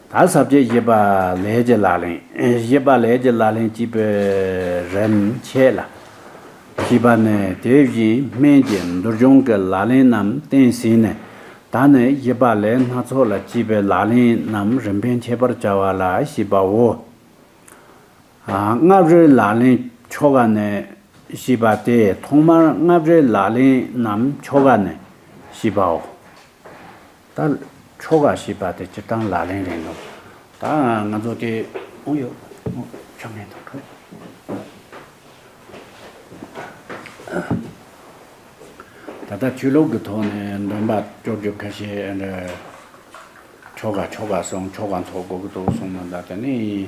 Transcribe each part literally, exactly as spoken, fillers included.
ད་ས་བཅད་བཞི་པ་ལས་ཀྱི་ལག་ལེན། བཞི་པ་ལས་ཀྱི་ལག་ལེན་གཅིག་པའི་རིམ་བྱེད་ལ། བཞི་པ་ནི་དེ་བཞིན་སྨན་གྱི་མདོར་བྱུང་གི་ལག་ལེན་རྣམས་བསྟན་ཟིན་ནས། ད་ནི་བཞི་པ་ལས་སྣ་ཚོགས་ལ་སྐྱེས་པའི་ལག་ལེན་རྣམས་རིམ་པས་འཆད་པར་བྱ་བ་ལ་བཞི་པའོ། ལྔ་བརྒྱའི་ལག་ལེན་ཆོ་ག་ནི་བཞི་པ་སྟེ། ཐོག་མར་ལྔ་བརྒྱའི་ལག་ལེན་རྣམས་ཆོ་ག་ནི་བཞི་པའོ། ད་ཆོ་ག་བཞི་པ་དེ་སྤྱིར་བཏང་ལག་ལེན་རེད་འདུག་ད་ང་ཚོ་དེ་འོང་ཡོད། ཆོ་མེད་དང་ཁ། ད་ལྟ་ཆོས་ལུགས་ཀྱི་ཐོག་ནས་འདོན་པ་སྐྱོར་རྒྱུ་ཁ་ཤས་འདྲ། ཆོ་ག་ཆོ་ག་སོང་ཆོ་ག་འཐོབ་དགོས་ཀྱི་འདུག་སོང་ན། ད་དེ་ནི་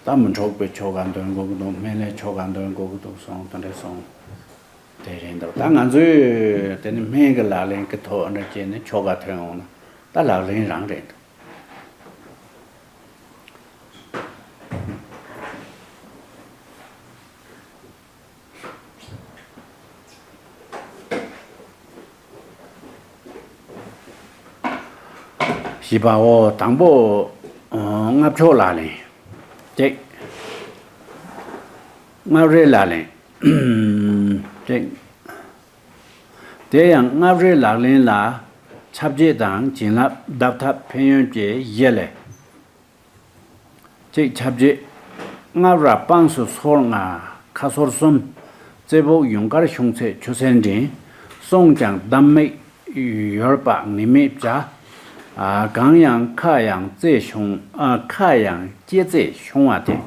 ད་མི་འཕྲོག་པའི་ཆོ་ག་འདོན་དགོས་ཀྱི་འདུག་སྨན་བླའི་ཆོ་ག་འདོན་དགོས་ཀྱི་འདུག་སོང་དེ་འདྲ་སོང་། དེ་རེད་འདུག་ད་ང་ཚོས་དེ་ནི་སྨན་གྱི་ལག་ལེན་གྱི་ཐོག་འདྲ་བྱས་ནས་ཆོ་ག་ཐོན་འོང་ན་ད་ལག་ལེན་རང་རེད་འདུག་བཞི་པའོ། དང་པོ། ལྔ་བརྒྱའི་ལག་ལེན། གཅིག་ལྔ་བརྒྱའི་ལག་ལེན། གཅིག་དེ་ཡང་ལྔ་བརྒྱའི་ལག་ལེན་ལ། ཁྱབ་བྱེད་དང་བྱིན་རླབས་བརྡབ་ཐབས་ཕན་ཡོན་བཅས་བཞི་ལས། གཅིག་ཁྱབ་བྱེད། སྔར་བར་དཔངས་སུ་སོར་ལྔ། ཁ་སོར་གསུམ། རྩེ་ཕུག་ཡུངས་དཀར་ཤོང་ཚད་ཆུ་སེར་འབྲིང་། སོང་ཀྱང་བསྡམས་མིག་ཡོད་པ་ངེས་མེད་བྱ། གང་ཡང་ཁ་ཡང་རྩེ་ཤོང་། ཁ་ཡང་ལྕེ་རྩེ་ཤོང་བ་སྟེ།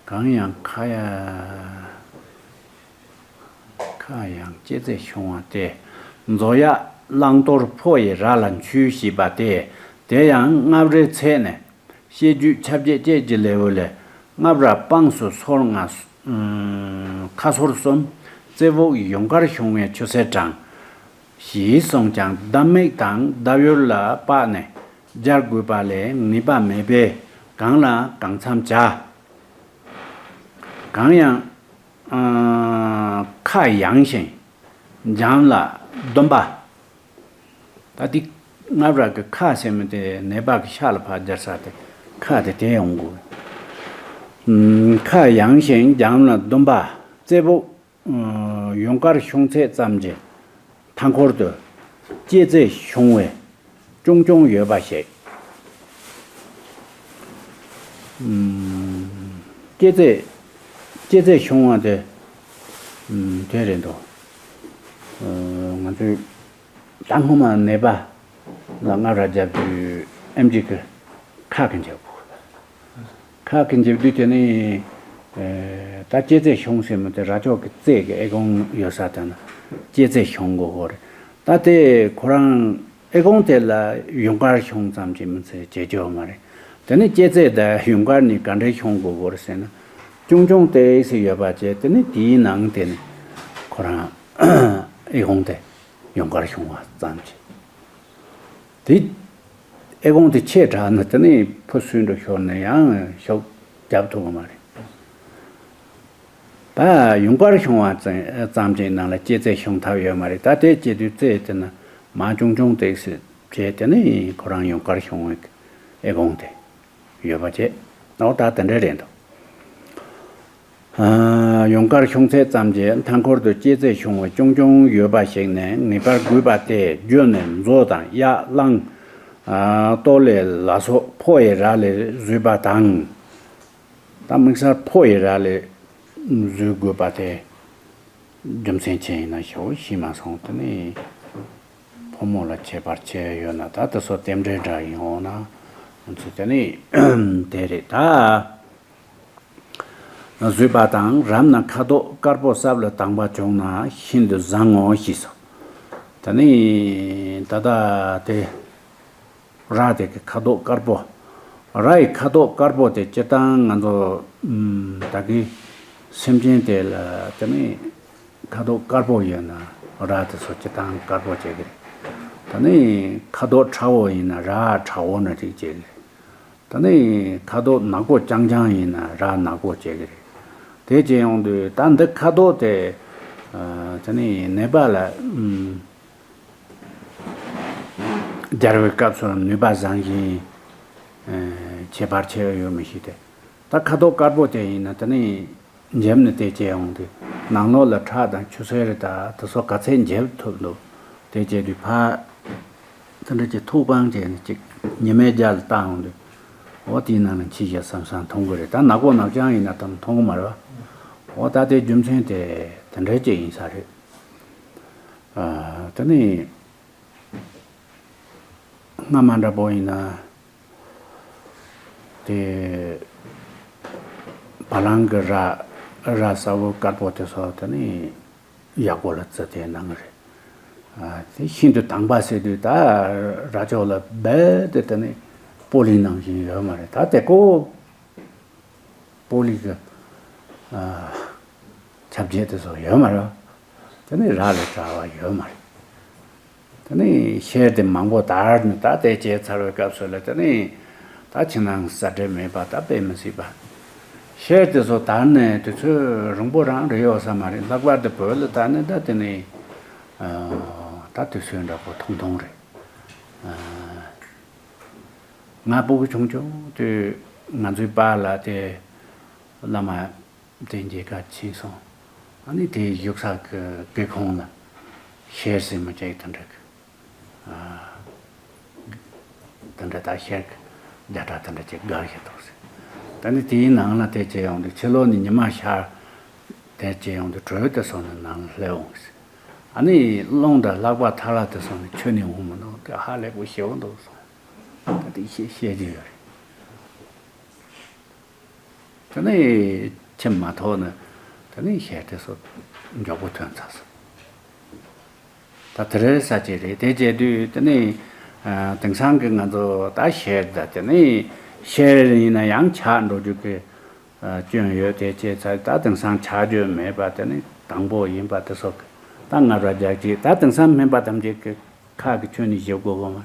གང་ཡང་ཁ་ཡ། ཁ་ཡང་ལྕེ་རྩེ་ཤོང་བ་སྟེ། མཛོ་ཡག་བླང་དོར་ཕོ་ཡི་ར་ལ་འཆུས་ཞེས་པ་སྟེ། དེ་ཡང་ལྔ་བརྒྱའི་ཚད་ནས། བཤད་རྒྱུད་ཁྱབ་བྱེད་བཅས་ཀྱི་ལེའུ་ལས། སྔར་བར་དཔངས་སུ་སོར་ལྔ། ཁ་སོར་གསུམ། རྩེ་ཕུག་ཡུངས་དཀར་ཤོང་བའི་ཆུ་སེར་འབྲིང་། ཞེས་གསུངས་ཀྱང་བསྡམས་མིག་དང་བརྡབ་ཡུལ་ལ་དཔགས་ནས་སྦྱར་དགོས་པ་ལས་ངེས་པ་མེད་པས་གང་ལ་གང་འཚམ་བྱ། གང་ཡང་། ཁ་ཡངས་ཤིང་འཇམ་ལ་ཟླུམ་པ། ད་འདི་སྔར་བར་གྱི་ཁ་ཟེར་མི་དེ་ནད་པ་གི་ཤ་ལ་ཕར་སྦྱར་ས་དེ་ཁ་དེ་དེ་ཡོང་དགོས། ཁ་ཡངས་ཤིང་འཇམ་ལ་ཟླུམ་པ། རྩེ་ཕུག་ཡུངས་དཀར་ཤོང་ཚད་ཙམ་གྱི་མཐའ་འཁོར་དུ་ལྕེ་རྩེ་ཤོང་བས་ཅུང་ཅུང་ཡོད་པ་ཞིག་ལྕེ་རྩེ་ལྕེ་རྩེ་ཤོང་བ་དེ་དེ་རེད་འདུག་ང་ཚོས་ད་སྔོན་མ་ནད་པ་ལ་སྔ་ར་རྒྱབ་དུས་ཨེམ་ཆི་གི་ཁ་གི་འཇབ་དགོས། ཁ་གི་འཇབ་དུས་དེ་ནི་ད་ལྕེ་རྩེ་ཤོང་ཟེར་མི་དེ་ར་ཅོག་གི་རྩེ་གི་ཨེ་ཀོང་ཡོད་ས་དེ་ན་ལྕེ་རྩེ་ཤོང་དགོས་གོ་རེད། ད་དེ་ཁོ་རང་ཨེ་ཀོང་དེ་ལ་ཡུངས་དཀར་ཤོང་ཙམ་གྱིས་མི་ཚད་བྱེད་རྒྱུ་ཡོད་མ་རེད། དེ་ནི་ལྕེ་རྩེ་དང་ཡུངས་དཀར་གཉིས་ག་འདྲས་ཤོང་དགོས་གོ་རེད་ཟེར་ན། ཅུང་ཅུང་ཏོག་ཙམ་ཡོད་པ་བྱས་དེ་ནི་དེའི་ནང་དེ་ནི་ཁོ་རང་ཨེ་ཀོང་དེ་ཡུངས་དཀར་ཤོང་བ་ཙམ་གྱིས། དེ་ཨེ་ཀོང་དེ་ཆེ་དྲགས་ན་དེ་ནི་ཕོ་སུན་འགྲོ་ཤོར་ནས་ཡང་ཤོག་རྒྱབ་ཐུབ་ཀྱི་མ་རེད། ད་ཡུངས་དཀར་ཤོང་བ་ཙམ་ཙམ་གྱི་ནང་ལ་ལྕེ་རྩེ་ཤོང་ཐབས་ཡོད་མ་རེད། ད་དེ་བྱེད་དུས་རྩེ་དེ་ན་མ་ཅུང་ཅུང་ཏོག་ཙམ་བྱས་དེ་ནི་ཁོ་རང་ཡུངས་དཀར་ཤོང་བའི་ཨེ་ཀོང་དེ་ཡོད་པ་བྱས། ཨོ་ད་དེ་འདྲ་རེད་འདུག་ཡུངས་དཀར་ཤོང་ཚད་ཙམ་གྱི་མཐའ་འཁོར་དུ་ལྕེ་རྩེ་ཤོང་བ་ཅུང་ཅུང་ཡོད་པ་ཞིག་ནས་ངེས་པར་དགོས་པ་སྟེ། རྒྱུ་ནི་མཛོ་དང་གཡག་གླང་། ལྟོ་ལས་ལ་སོགས་ཕོ་ཡི་ར་ལས་བཟོས་པ་དང་། ད་དམིགས་བསལ་ཕོ་ཡི་ར་ལས་བཟོས་དགོས་པ་དེ་རྒྱུ་མཚན་ཅི་ཡིན་ན་ཞེ་པོ་ཤེས་མ་སོང་། དེ་ནི་ཕོ་མོ་ལ་ཁྱད་པར་ཆེ་ཡོད་ན་ད་དེ་ཚོ་རྟེན་འབྲེལ་འདྲ་ཡིན་འོང་ན་ང་ཚོ་དེ་ནི་དེ་རེད་ད། བཟོས་པ་དང་། རབ་ན་ཁ་དོག་དཀར་པོ་སྲབ་ལ་དྭངས་པ་བྱུང་ན་ཤིན་ཏུ་བཟང་ངོ་ཞེས་སོ། ད་ནི་ད་ལྟ་དེ་ར་དེ་གི་ཁ་དོག་དཀར་པོ། ར་ཡི་ཁ་དོག་དཀར་པོ་དེ་སྤྱིར་བཏང་ང་ཚོ་ད་གི་སེམས་ཅན་དེ་ལ་ད་ནི་ཁ་དོག་དཀར་པོ་ཡོད་ན་ར་དེ་ཚོ་སྤྱིར་བཏང་དཀར་པོ་བྱེད་གི་རེད། ད་ནི་ཁ་དོག་ཁྲ་བོ་ཡིན་ན་ར་ཁྲ་བོ་ནི་ཅིག་བྱེད་གི་རེད། ད་ནི་ཁ་དོག་ནག་པོ་རྐྱང་རྐྱང་ཡིན་ན་ར་ནག་པོ་བྱེད་ཀྱི་རེད། དེ་བྱས་ཡོང་དུས་ད་འདི་ཁ་དོག་དེ་ དེ་ནས་ནད་པ་ལ་སྦྱར་བའི་སྐབས་སུ་ནུས་པ་བཟང་ཞིང་ཁྱད་པར་ཆེ་བ་ཡོད་མི་ཤེས་ཏེ། ད་ཁ་དོག་དཀར་པོ་དེ་ཡིན་ན་དེ་ནས་འཇེབས་ནས་དེ་བྱས་ཡོང་དུས་ནང་ལོགས་ལ་ཁྲག་དང་ཆུ་སེར་དང་དེ་ཚོ་ག་ཚད་འཇེབས་ཐུབ་འདུག་དེ་བྱས་དུས་ཕར་དེ་འདྲ་ཅིག་ཐུག་པང་བྱས་ནས་ཅིག་ཉི་མའི་རྒྱ་ལ་བཏང་ཡོང་དུས་འོ་དེའི་ནང་ལ་འཆི་ཞེས་བསམ་བསམ་མཐོང་གི་རེད། ད་ནག་པོ་ནག་རྐྱང་ཡིན་ན་དམ་མཐོང་གི་མ་རེད་བ། འོ་ད་དེ་རྒྱུ་མཚན་དེ་དེ་འདྲ་ཅིག་ཡིན་ས་རེད། དེ་ནས་སྔ་མ་འདྲ་པོ་ཡིན་ན། དེ་བ་ལང་གི་ར་ར་ས་བོ་དཀར་པོ་དེ་ཚོ་དེ་ནི་ཡག་པོ་ལ་བརྩི་དེ་གནང་གི་རེད། དེ་ཤིན་ཏུ་དྭངས་པ་ཟེར་དུས་ད་ར་ཅོ་ལ་རྦད་དེ་དེ་ནི་པོ་ལི་ནང་བཞིན་ཡོད་མ་རེད། ད་དེ་ཀོ་པོ་ལི་གི་ཁྱབ་བྱེད་དེ་ཚོ་ཡོད་མ་རེད། དེ་ནི་ར་ལས་བྲལ་བ་ཡོད་མ་རེད། དེ་ནས་ཤེལ་དེ་མང་པོ་དར་ནས་ད་དེ་བྱས་ཚར་བའི་སྐབས་སུ་ལ་དེ་ནས་ད་ཕྱི་ནང་ས་འབྲེལ་མེད་པ་ད་དཔེ་མི་སྲིད་པ། ཤེལ་དེ་ཚོ་དར་ནས་དུས་ཚོད་རིང་པོ་རང་རེད་ཡོད་ས་མ་རེད། ལྷག་པར་དུ་བོད་ལ་ད་ནི་ད་དེ་ནས་ད་དུས་ཚོད་འདྲ་པོ་ཐུང་ཐུང་རེད། ང་སྤུ་གུ་ཆུང་ཆུང་དུས་ང་ཚོའི་པཱ་ལགས་དེ་བླ་མ། དེ་མཇལ་ཁ་ཕྱིན་སོང་། ཨ་ནི་དེ་བཞུགས་ས་གི་སྒེའུ་ཁུང་ལ་ཤེལ་ཟེར་མི་ཅིག་དེ་འདྲ་གི་ཨ། དེ་འདྲ་ད་ཤེལ་གི་རྒྱ་གྲྭ་དེ་འདྲ་ཅིག་དགའ་ཞིག་འདུག་ཟེར། ད་ནི་དེའི་ནང་ལ་དེ་བྱས་ཡོང་དུས་ཕྱི་ལོགས་ནས་ཉི་མ་ཤར། དེ་བྱས་ཡོང་དུས་དྲོད་དེ་སོང་ནས་ནང་ལ་སླེབས་འོང་ཟེར། ཨ་ནི་རླུང་དང་ལྷགས་པ་ཐལ་བ་དེ་སོང་ནས་ཁྱོན་ནས་འོང་མི་འདུག་དེ་ཧ་ལས་པོ་ཞེ་པོ་འདུག་སོང་། ད་དེ་བཤད་བཤད་རྒྱུ་ཡོད་རེད། དེ་ནས་ཁྱིམ་མ་ཐོག་ནས་དེ་ནས་ཤེལ་དེ་ཚོ་མགྱོགས་པོ་ཐོན་ཚར་སོང་། ད་དེ་རེད་ས་ཅིག་རེད། དེ་བྱས་དུས་དེ་ནས་ཨ། དེང་སང་གི་ང་ཚོ་ད་ཤེལ་ད་དེ་ནས་ཤེལ་ཡིན་ན་ཡང་ཆག་འགྲོ་རྒྱུ་གི་ཨ། སྐྱོན་ཡོད། དེ་བྱས་ཚར་ད་དེང་སང་ཆག་རྒྱུ་མེད་པ་དེ་ནས་དྭངས་པོ་ཡིན་པ་དེ་ཚོ་གི་ད་ང་ར་རྒྱག་ཅིག་ད་དེང་སང་སྨན་པ་ཐམས་ཅད་ཀྱི་ཁ་གི་ཁྱོན་ནས་བཞེས་དགོས་གོ་མ།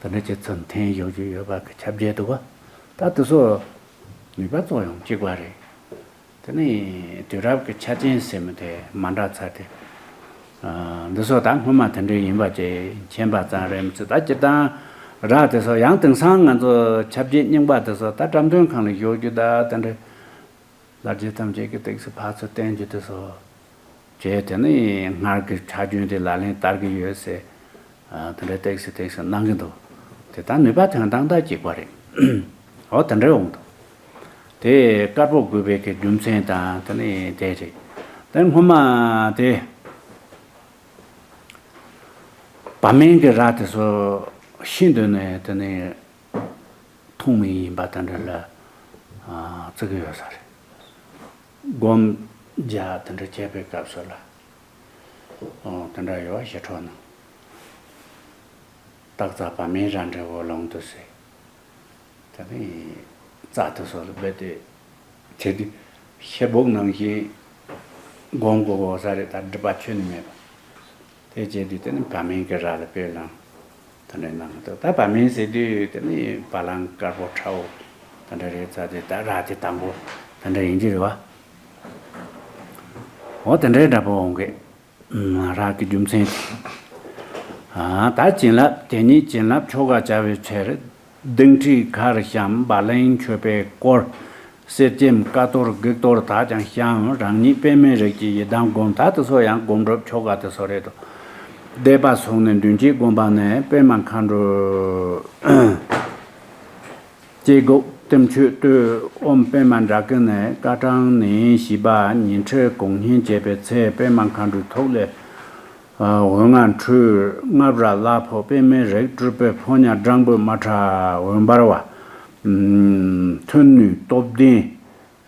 དེ་འདྲ་ཅིག་ཚུར་འཐེན་ཡོང་རྒྱུ་ཡོད་པ་གི་ཁྱབ་རྒྱལ་འདུག་ག་ད་དེ་ཚོ་ནུས་པ་གཙོ་ཡང་གཅིག་པ་རེད། དེ་ནས་དུས་རབས་ཀྱི་ཆ་རྐྱེན་ཟེར་མི་དེ་མ་འདྲ་ཚར་ཏེ། ཨ། འདི་ཚོ་ད་སྔོན་མ་དེ་འདྲ་ཡིན་པ་ཅིག་མཁྱེན་པ་ཙམ་རེད་མི་ཚོད་ད་སྤྱིར་བཏང་ར་དེ་ཚོ་ཡང་དེང་སང་ང་ཚོ་ཆབ་ཆའི་རྙིང་པ་དེ་ཚོ་ད་བཀྲམ་སྟོན་ཁང་ལ་བཞག་རྒྱུ་ད་དེ་འདྲ། ལྷ་རྗེ་ཐམས་ཅད་ཀྱི་ཏོག་ཙམ་ཕར་ཚུར་བསྟན་རྒྱུ་དེ་ཚོ་བྱས། དེ་ནས་སྔར་གྱི་ཆ་རྐྱེན་དེ་ལག་ལེན་བསྟར་གྱི་ཡོད་ཟེར། ཨ། དེ་འདྲ་ཏོག་ཙམ་ཏོག་ཙམ་གནང་གི་འདུག་དེ་ད་ནུས་པ་ཐོན་སྟངས་ད་གཅིག་པ་རེད། འོ་དེ་འདྲ་འོང་འདུག་དེ་དཀར་པོ་དགོས་པའི་གི་རྒྱུ་མཚན་དང་དེ་ནས་དེ་རེད། དེ་སྔོན་མ་དེ་བ་མེན་གྱི་ར་དེ་ཚོ་ཤིན་ཏུ་ནས་དེ་ནས། ཐུང་མིན་ཡིན་པ་དེ་འདྲ་ལ་ཨ། བརྩི་གི་ཡོད་ས་རེད། སྒོམ་རྒྱག་དེ་འདྲ་བྱེད་པའི་སྐབས་སུ་ལ་ཨ། དེ་འདྲ་ཡོད་ཞེ་ཁྲོ་ན་སྟག་རྩ་བ་མེན་ར་འདྲ་བོ་ལོང་དུ་ཟེར། དེ་ནས་རྩ་དེ་ཚོ་ལ་རྦད་དེ་བྱེད་དུས་ཤེལ་སྦུག་ནང་བཞིན་སྒོམ་དགོས་དགོས་ས་རེད། ད་སྒྲིབ་པ་ཁྱོན་ནས་མེད་པ། དེ་བྱས་དུས་དེ་ནི་བ་མེན་གྱི་ར་ལ་དཔེ་བླངས་དེ་འདྲའི་གནང་འདུག་ད་བ་མེན་ཟེར་དུས་དེ་ནི་བ་ལང་དཀར་པོ་ཁྲ་བོ་དེ་འདྲ་རེད་ཚ་དེ་ད་ར་དེ་དང་པོ་དེ་འདྲ་ཡིན་གྱི་རེད་བ། འོ་དེ་འདྲའི་འདྲ་པོ་འོང་གི། ར་གི་རྒྱུ་མཚན་དེ། ཨ། ད་བྱིན་རླབས་དེ་ཉིད་བྱིན་རླབས་ཆོ་ག་བྱ་བའི་ཕྱིར། གདན་ཁྲི་མཁར་བཤམས། བ་ལན་མཆོད་པས་བསྐོར། གསེར་སྐྱེམས་ཀ་གཏོར་བགེགས་གཏོར་དག་ཀྱང་བཤམས། རང་ཉིད་པད་མའི་རིགས་ཀྱི་ཡི་དམ་བསྒོམ། ད་དེ་ཚོ་ཡང་སྒོམ་སྒྲུབ་ཆོ་ག་དེ་ཚོ་རེད་དོ། བཟླས་པ་ཚོགས་ནས་མདུན་བསྐྱེད་བསྒོམ་པ་ནས་པད་མ་མཁའ་འགྲོ་སྐྱེ་དགུ་བསྟིམ་མཆོད་བསྟོད། ཨོཾ་པདྨ་འདྲ་ཀུན་ནས། སྐར་གྲངས་ནི་བཞི་པ། ཉི་ཁྲི་གུང་སྙིང་བྱེད་པའི་ཚེ་པདྨ་མཁའ་འགྲོའི་ཐུགས་ལས། ཨ། འོད་ལྔ་འཕྲོས། ལྔ་བར་ལྷ་ཕོ་པདྨའི་རིགས་སྤྲུལ་པའི་ཕོ་ཉ་སྦྲང་བུ་མ་ཁྲ་འོད་འབར་བ། ཨ། མཐུ་ནུས་སྟོབས་ལྡན།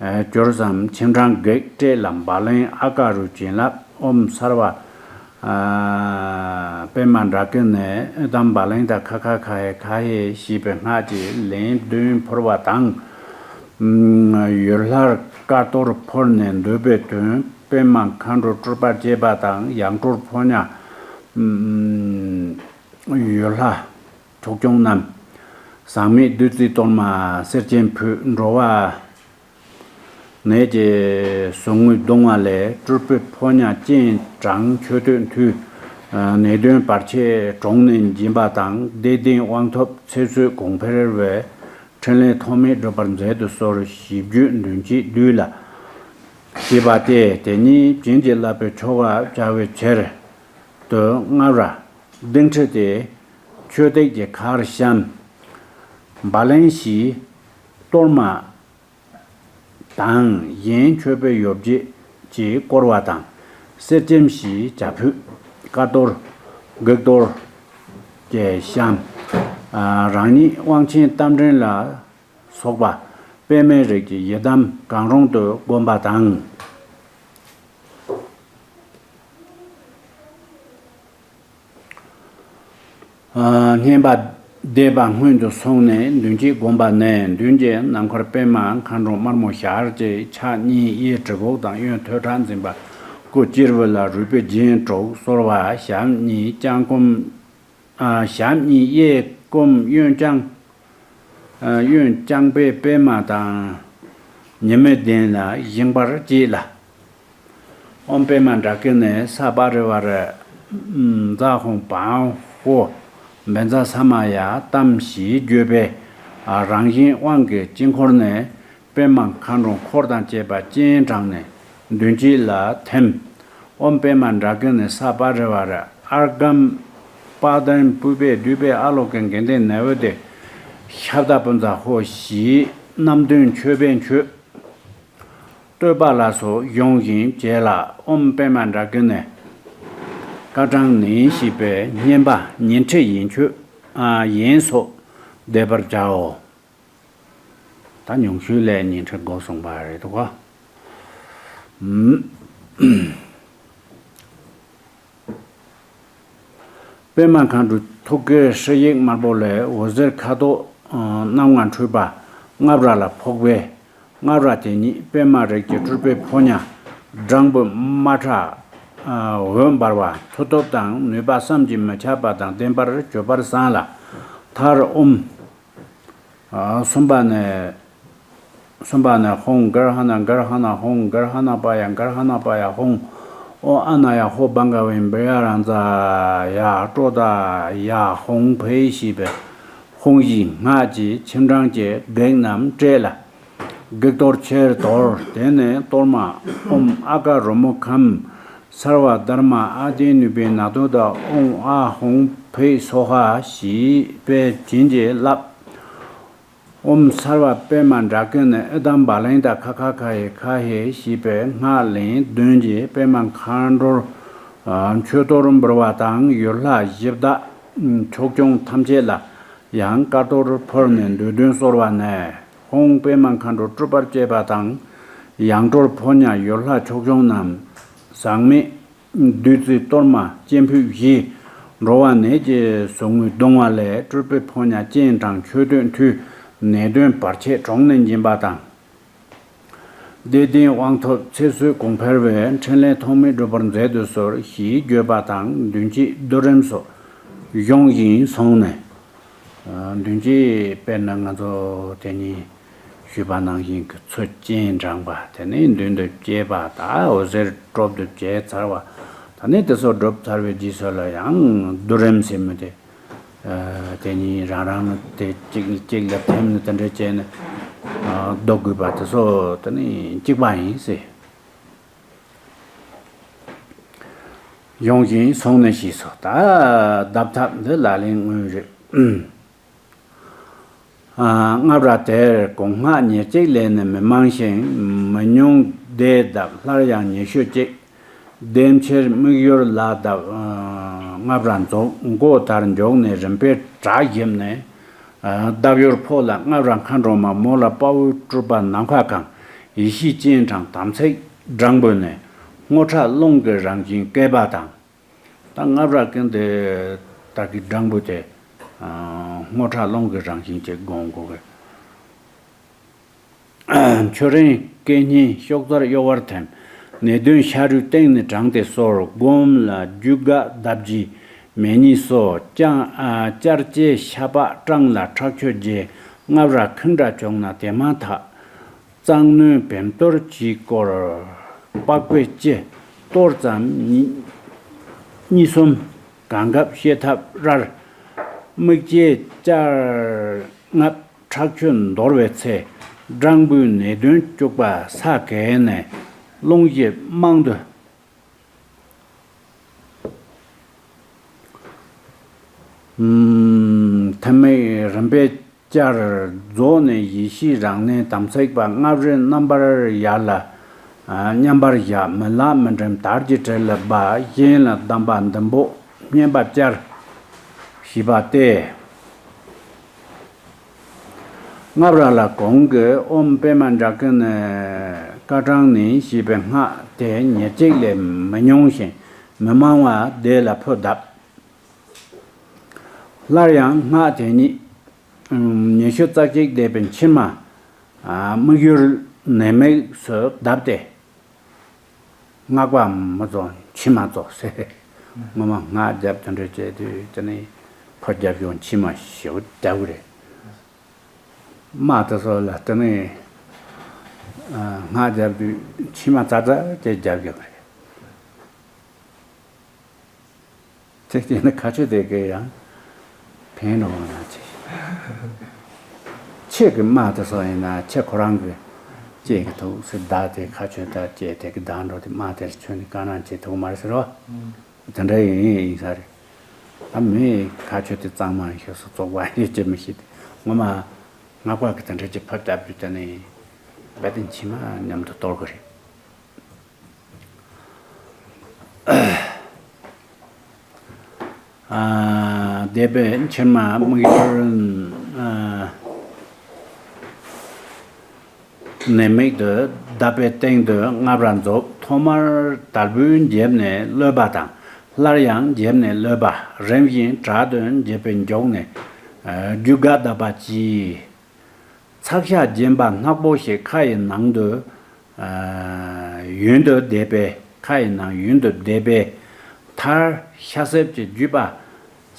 ཨ། གྱུར་ཙམ་ཆེ་འབྲིང་བགེགས་བསྐྲད་ལ་བ་ལན་ཨ་ཀ་རུ་བྱིན་རླབས། ཨོཾ་སརྦ། ཨ། པདྨ་འདྲ་ཀུན་ནས། ཨེ་དམ་བ་ལན་དང་ཁ་ཁ་ཁ་ཧེ་ཁ་ཧེ་ཞེས་པའི་སྔགས་ཀྱིས་ལན་བདུན་ཕུར་བ་དང་། ཨ། ཡུལ་ལྷར་ཀ་གཏོར་ཕུར་ནས་འདོད་པའི་དོན། པདྨ་མཁའ་འགྲོ་སྤྲུལ་པ་བཅས་པ་དང་། ཡང་སྤྲུལ་ཕོ་ཉ། ཨ། ཡུལ་ལྷ་ཕྱོགས་སྐྱོང་རྣམས། ཟག་མེད་བདུད་རྩིའི་གཏོར་མ་གསེར་སྐྱེམས་ཕུལ། འགྲོ་བ་ ནད་ཀྱི་ཟུག་རྔུས་གདུང་བ་ལས། སྤྲུལ་པའི་ཕོ་ཉ་སྤྱན་དྲངས་མཆོད་བསྟོད་མཐུས། ནད་གདོན་བར་ཆད་གྲོངས་ནས་འབྱིན་པ་དང་། བདེ་ལྡན་དབང་ཐོབ་ཚེ་བསོད་གོང་འཕེལ་བའི། ཕྲིན་ལས་ཐོགས་མེད་འགྲུབ་པར་མཛད་དུ་གསོལ། ཞེས་བརྗོད་མདུན་བསྐྱེད་བསྡུས་ལ། ཞེས་པ་སྟེ། དེ་ཉིད་བྱིན་གྱིས་བརླབས་པའི་ཆོ་ག་བྱ་བའི་ཕྱིར་དུ་སྔར་ར་ལྡིང་ཁྲི་སྟེ། མཆོད་སྟེགས་ཀྱི་ཁར་བཤམས། བ་ལན་བཞི། གཏོར་མ་དང་། གཞན་མཆོད་པའི་ཡོ་བྱད་ཀྱིས་བསྐོར་བ་དང་། གསེར་སྐྱེམས་བཞི། བྱ་ཕུད། དཀར་གཏོར། བགེགས་གཏོར་གྱིས་བཤམས། རང་ཉིད་དབང་ཆེན་རྟ་མགྲིན་ལ་སོགས་པ་པདྨའི་རིགས་ཀྱི་ཡི་དམ་གང་རུང་དུ་བསྒོམ་པ་དང་། བསྙེན་པ་བཟླས་པ་སྔོན་དུ་སོང་ནས་མདུན་བསྐྱེད་བསྒོམ་པ་ནས། མདུན་གྱི་ནམ་མཁར་པདྨ་མཁའ་འགྲོ་དམར་མོ་ཞལ་གཅིག་ཕྱག་གཉིས་གཡས་གྲི་གུག་དང་གཡོན་ཐོད་ཁྲག་འཛིན་པ། སྐུ་སྤྱི་བོ་ལ་རུས་པའི་རྒྱན་དྲུག་གསོལ་བ། ཞབས་གཉིས་བརྐྱང་བསྐུམ། ཨ། ཞབས་གཉིས་གཡས་བསྐུམ་གཡོན་བརྐྱང་། ཨ། གཡོན་བརྐྱང་པས་པདྨ་དང་ཉི་མའི་གདན་ལ་བཞེངས་པར་བགྱིས་ལ། ཨོཾ་པདྨ་ཌཱ་ཀི་ཎི་ས་པ་རི་ཝཱ་ར་ཛཿཧཱུྃ་བཾ་ཧོཿ་བཛྲ་ས་མ་ཡ་ཏཾ་ཞེས་བརྗོད་པས། རང་བཞིན་དབང་གི་དཀྱིལ་འཁོར་ནས་པདྨ་མཁའ་འགྲོ་འཁོར་དང་བཅས་པ་སྤྱན་དྲངས་ནས་མདུན་བསྐྱེད་ལ་ཐིམ། ཨོཾ་པདྨ་ཌཱ་ཀི་ཎི་ས་པ་རི་ཝཱ་ར། ཨརྒྷཾ་པཱ་དཾ་པུཥྤེ་དུཥྤེ་ཨཱ་ལོ་ཀེ་གནྡྷེ་ནཻ་ཝི་དྱེ་ཤབྡ་པུཉྩ་ཧོཿ་ཞེས་རྣམ་བདུན་མཆོད་པས་མཆོད། བསྟོད་པ་ལ་སོགས་གཞུང་བཞིན་བྱས་ལ། ཨོཾ་པདྨ་ཌཱ་ཀི་ཎི་ཀ་ཊཱང་ཎི་ཞེས་པའི་བསྙེན་པ་ཉི་ཁྲི་ཡན་ཆོད། ཨ། ཡན་སོགས་བཟླས་པར་བྱའོ། ད་ཉུང་ཤོས་ལ་ཉི་ཁྲི་འགོར་སོང་པ་རེད་འདུག་ག། པདྨ་མཁའ་འགྲོའི་ཐུགས་ཀའི་ཧྲཱིཿཡིག་དམར་པོ་ལས་འོད་ཟེར་ཁ་དོག་རྣམ་ལྔ་འཕྲོས་པ་ལྔ་བྲག་ལ་ཕོག་པས། ལྔ་བྲག་དེ་ཉིད་པདྨ་རིགས་ཀྱི་སྤྲུལ་པའི་ཕོ་ཉ་སྦྲང་བུ་དམར་ཁྲ། འོད་འབར་བ། མཐུ་སྟོབས་དང་ནུས་པ་བསམ་གྱིས་མི་ཁྱབ་པ་དང་ལྡན་པར་གྱུར་པར་བསམས་ལ། མཐར་ཨོཾ། གསུམ་པ་ནས། གསུམ་པ་ནས་ཧཱུྃ་གར་ཧ་ན་གར་ཧ་ན་ཧཱུྃ། གར་ཧ་ན་པ་ཡ་གར་ཧ་ན་པ་ཡ་ཧཱུྃ། ཨོཾ་ཨ་ན་ཡ་ཧོཿ་བྷ་ག་ཝེ་བྷི་ཡ་རཱ་ཛ་ཡ་ཀྲོ་དྷ་ཡ་ཧཱུྃ་ཕཊ་ཞེས་པའི་ཧཱུྃ་བཞིའི་སྔགས་ཀྱིས་ཆེམ་སྦྲང་གི་བགེགས་རྣམས་བསྐྲད་ལ། བགེགས་གཏོར་ཕྱིར་དོར། དེ་ནས་གཏོར་མ་ཨོཾ་ཨ་ཀ་རོ་མུ་ཁཾ་སརྦ་དྷརྨ་ཨ་ཏི་ནུ་པི་ན་དྷཱུ་ཏ་ཨོཾ་ཨཱཿཧཱུྃ་ཕཊ་སྭཱ་ཧཱ་ཞེས་པས་བྱིན་གྱིས་བརླབས། ཨོཾ་སརྦ་པདྨ་ཌཱ་ཀི་ཎི་ཨི་དཾ་བ་ལན་ཏ་ཁ་ཁ་ཁ་ཧེ་ཁ་ཧེ་ཞེས་པའི་སྔགས་ལན་བདུན་གྱིས་པདྨ་མཁའ་འགྲོར་མཆོད་གཏོར་འབུལ་བ་དང་། ཡུལ་ལྷ་གཞི་བདག་ཕྱོགས་སྐྱོང་ཐམས་ཅད་ལ་ཡང་དཀར་གཏོར་ཕུལ་ནས་འདོད་དོན་གསོལ་བ་ནས། ཧཱུྃ་པདྨ་མཁའ་འགྲོ་སྤྲུལ་པར་བཅས་པ་དང་། ཡང་སྤྲུལ་ཕོ་ཉ་ཡུལ་ལྷ་ཕྱོགས་སྐྱོང་རྣམས་ཟག་མེད་བདུད་རྩིའི་གཏོར་མ་སྤྱན་ཕུད་བཞི། འགྲོ་བ་ནད་ཀྱི་ཟུག་རྔུས་གདུང་བ་ལས། སྤྲུལ་པའི་ཕོ་ཉ་སྤྱན་དྲངས་མཆོད་བསྟོད་མཐུས། ནད་གདོན་བར་ཆད་གྲོངས་ནས་འབྱིན་པ་དང་། བདེ་ལྡན་དབང་ཐོབ་ཚེ་བསོད་གོང་འཕེལ་བའི། ཕྲིན་ལས་ཐོགས་མེད་འགྲུབ་པར་མཛད་དུ་གསོལ། ཞེས་བརྗོད་པ་དང་མདུན་བསྐྱེད་བསྡུ་རིམ་སོགས་གཞུང་བཞིན་སོང་ནས། མདུན་བསྐྱེད་དཔེར་ན་ང་ཚོ་དེ་ཉིད་ཞུས་པ་ནང་བཞིན་གྱི་ཚུལ་སྤྱན་དྲངས་པ། དེ་ནས་མདུན་དུ་བསྐྱེད་པ། ད་འོད་ཟེར་གྲུབ་ཏུ་བྱས་ཚར་བ། ད་ནི་དེ་ཚོ་གྲུབ་ཚར་བའི་རྗེས་སུ་ལ་ཡང་བསྡུ་རིམ་ཟེར་མི་དེ། དེ་ཉིད་རང་རང་ནི་དེ་གཅིག་གཅིག་ལ་ཐིམ་ནས་དེ་འདྲ་བྱས་ནས་བཟློག་དགོས་པ་དེ་ཚོ་དེ་ནི་གཅིག་པ་ཡིན་ཟེར། གཞུང་བཞིན་སོང་ནས་ཞེས་སོ། ད་བརྡབ་ཐབས་འདི་ལག་ལེན་དངོས་རེད། ལྔ་བྲག་དེར་གོང་སྔགས་ཉེར་གཅིག་ལས་ནི་མི་མང་ཞིང་། མི་ཉུང་བཟླས་བརྡབ་སླར་ཡང་ཉི་ཤུ་གཅིག། བཟླས་ཕྱིར་དམིགས་ཡུལ་ལ་བརྡབ། ལྔ་བྲག་རྫོགས་མགོ་དར་འཇོག་ནས་རིམ་པས་གྲ་བཞིབས་ནས། བརྡབ་ཡུལ་ཕོག་ལ་ལྔ་བྲག་མཁའ་འགྲོ་མ་མོ་ལ་དཔའ་བོའི་སྤྲུལ་པ་ནམ་མཁའ་གང་། ཡེ་ཤེས་སྤྱན་དྲངས་དམ་ཚིག་སྦྲང་བུ་ནས། སྔོ་ཁྲ་རླུང་གི་རང་བཞིན་བསྐལ་པ་དང་། ད་ལྔ་བྲག་གི་འདི་ད་གི་སྦྲང་བུ་དེ། སྔོ་ཁྲ་རླུང་གི་རང་བཞིན་ཅིག་སྒོམ་དགོས་གི། མཆོད་རིམ་སྐད་སྙན་གཤོག་རྩལ་གཡོ་བར་ཐིམ། ནད་གདོན་ཤ་རུས་གཏིང་ནས་དྲངས་ཏེ་གསོལ། སྒོམ་ལ་རྒྱུད་དགའ་གདབ་རྗེས་མེ་ཉིད་གསོལ། ཅང་ཨ་ཅར་སྐྱེས་ཤ་པགས་སྐྲངས་ལ་ཁྲག་མཆོད་རྗེས། ལྔ་བྲག་ཁུན་དྲག་བྱུང་ན་དེ་མ་ཐག། གཙང་སྣོད་བེམ་གཏོར་གྱིས་བསྐོར། པགས་པའི་ལྕེ་གཏོར་ཙམ་གཉིས། གཉིས་གསུམ་གང་འགབ་ཤེས་ཐབས་རར། རྨིག་ལྕེ་བཅར་ལྔ་ཁྲག་ཆུ་འདོར་བའི་ཚེ། སྦྲང་བུའི་ནད་གདོན་བཅུག་པ་ས་གས་ནས། རླུང་བཞི་རྨང་དུ། ཐ་མའི་རིམ་པས་བསྐྱར་རྫོགས་ནས་ཡེ་ཤེས་རང་གནས་དམ་ཚིག་པ་སྔགས་རིག་རྣམ་པར་ཡར་ལ་མཉམ་པར་བཞག་མི་ལ་མི་འགྲིམ་དར་གྱི་གྲལ་ལ་སྦ་གཞན་ལ་གདམས་པ་འདུན་པོ་བསྙེན་པ་བསྐྱར་ཞེས་པ་སྟེ། སྔགས་ར་ལ་གོང་གི་ཨོཾ་པདྨ་ཛྙཱ་ན་ཀ་ཏྲཾ་ནི་ཞེས་པའི་སྔགས་དེ་ཉེར་གཅིག་ལས་མི་ཉུང་ཞིང་མི་མང་བ་བཟླས་ལ་ཕུ་གདབ། སླར་ཡང་སྔགས་དེ་ཉིད་ཉི་ཤུ་རྩ་གཅིག་བཟླས་པའི་མཆིལ་མ་དམིགས་ཡུལ་ནད་དམིགས་སུ་གདབ་སྟེ། སྔགས་པ་མི་རྫོགས་མཆིལ་མ་རྫོགས་ཟེར། ངོ་མ་སྔགས་རྒྱབ་དེ་འདྲ་བྱས་དུས་དེ་ནས་ཕོ་རྒྱབ་ཡོང་མཆིལ་མ་ཞེ་པོ་རྒྱབ་གི་རེད། དམག་དེ་ཚོ་ལ་དེ་ནས་སྔགས་རྒྱབ་དུས་མཆིལ་མ་ཙག་ཙག་ཅིག་རྒྱབ་རྒྱབ་རེད། དེ་བྱས་ན་ཁ་ཆུ་དེ་གས་ཡང་ཕན་རུང་བ་ན་ཅི། ཁྱེད་ཀྱི་དམག་དེ་ཚོ་ཡིན་ན་ཁྱེད་ཁོ་རང་གི་ཅེས་ཀྱི་ཐུགས་སུ་བདག་དེ་ཁ་ཆུ་ད་ཅེས་དེ་གི་བདག་འགྲོ་དེ་དམག་དེར་ཁྱོད་ནི་ག་རང་ཅེས་ཐུགས་མ་རེད་ཟེར་རོ། དེ་འདྲ་ཡིན་ཡིན་ས་རེད། ད་མི་ཁ་ཆུ་དེ་གཙང་མ་ཤོད་སུ་བཙོག་པ་ཡོད་ཅེས་མི་ཤེས་ཏེ་ངོ་མ་སྔགས་པ་གི་དེ་འདྲ་ཅིག་ཕབ་བཏབ་རྒྱུ་དེ་ནི་རྦད་དེ་མཆིལ་མ་མཉམ་དུ་གཏོར་གི་རེད། ཨ། བཟླས་པའི་མཆིལ་མ་དམིགས་ཡུལ། ཨ། ནད་དམིགས་དུ་གདབ་པའི་སྟེང་དུ་སྔགས་ར་རྫོགས། ཐོག་མར་དལ་བུས་འཇིབ་ནས་གློད་པ་དང་། སླར་ཡང་འཇིབ་ནས་གློད་པ། རིམ་བཞིན་དྲག་ཏུ་འཇིབ་པའི་མགྱོགས་ནས། ཨ། རྒྱུད་བཀའ་གདབ་པ་གྱིས། ཚགས་ཤ་སྦྱིན་པ་ནག་པོ་ཞིག་ཁ་ཡི་ནང་དུ། ཨ། ཡུན་དུ་བསྡད་པས། ཁ་ཡི་ནང་ཡུན་དུ་བསྡད་པས། མཐར་ཤ་གསེབ་ཀྱི་རྒྱུས་པ་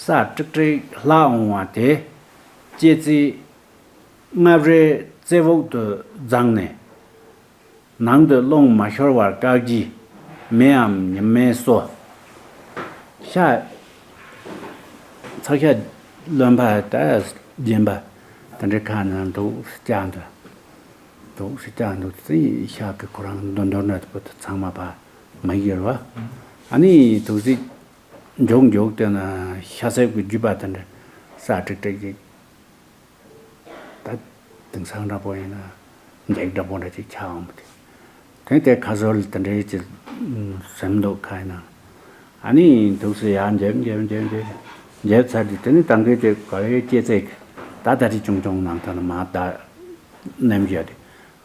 ས་ཀྲིག་ཀྲིག་ལྷག་འོང་བ་དེ། ལྕེ་རྩེ་སྔ་རོལ་རྩེ་སྦུག་ཏུ་བརྫངས་ནས། ནང་དུ་རླུང་མ་ཤོར་བར་བཀག་རྗེས་མེའམ་ཉི་མས་གསོ། ཤ། ཚགས་ཤ་རློན་པ་ད་སྦྱིན་པ་དེ་འདྲའི་ཁ་ནང་འདུག་སེ་བཅག་འདུག་འདུག་སེ་བཅག་འདུག་ཚེ་ཤ་གི་ཁོ་རང་འདོན་འདོན་ན་དེ་ཚང་མ་ཕ་མ་ཡོད་རེད་བ། ཨ་ནི་དུག་རྫས་མགྱོགས་མགྱོགས་བསྟན་ན་ཤ་གསེབ་ཀྱི་རྒྱུས་པ་དེ་འདྲ་ས་ཀྲིག་ཀྲིག་ཅིག་ད་དེང་སང་འདྲ་པོ་ཡིན་ན་འགྱིག་འདྲ་པོ་འདྲ་ཅིག་ཆགས་འོང་བ་དེ། དེ་དེ་ཁ་ཟོར་ལ་དེ་འདྲའི་ཅིག་ཟིན་འདུག་ཁ་ཡིན་ན། ཨ་ནི་དུག་སེ་ཡར་འཇེབ་འཇེབ་འཇེབ་འཇེབ་འཇེབ་ཚར་དུས་དེ་ནི་ད་གིན་དེ་ག་རེ་སྐྱེ་ཚེ་ད་ད་རེ་ཆུང་ཆུང་ནང་ད་ན་མ་ད་ནེམ་བཞག་དེ།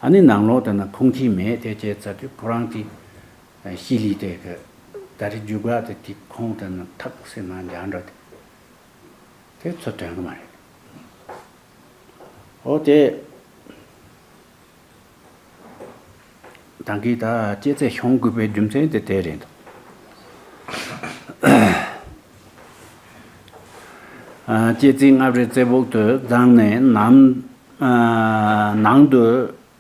ཨ་ནི་ནང་ལོགས་དེ་ན་ཁོང་ཁྲིག་མེད་དེ་སྐྱེ་ཚར་དུས་ཁོ་རང་དེ་ཤི་ལི་དེ་གི་ད་རེ་རྒྱུ་ག་དེ་དེ་ཁོང་དེ་ན་ཐག་སེ་ན་འཇག་འགྲོ་དེ། དེ་ཚོ་དོན་གི་མ་རེད། འོ་དེ། ད་གིན་ད་སྐྱེ་ཚེ་ཤོང་དགོས་པའི་རྒྱུ་མཚན་དེ་དེ་རེད་འདུག་ཨ། སྐྱེ་ཚེ་སྔ་རོལ་རྩེ་སྦུག་ཏུ་བརྫངས་ནས་ནམ། ཨ། ནང་དུ།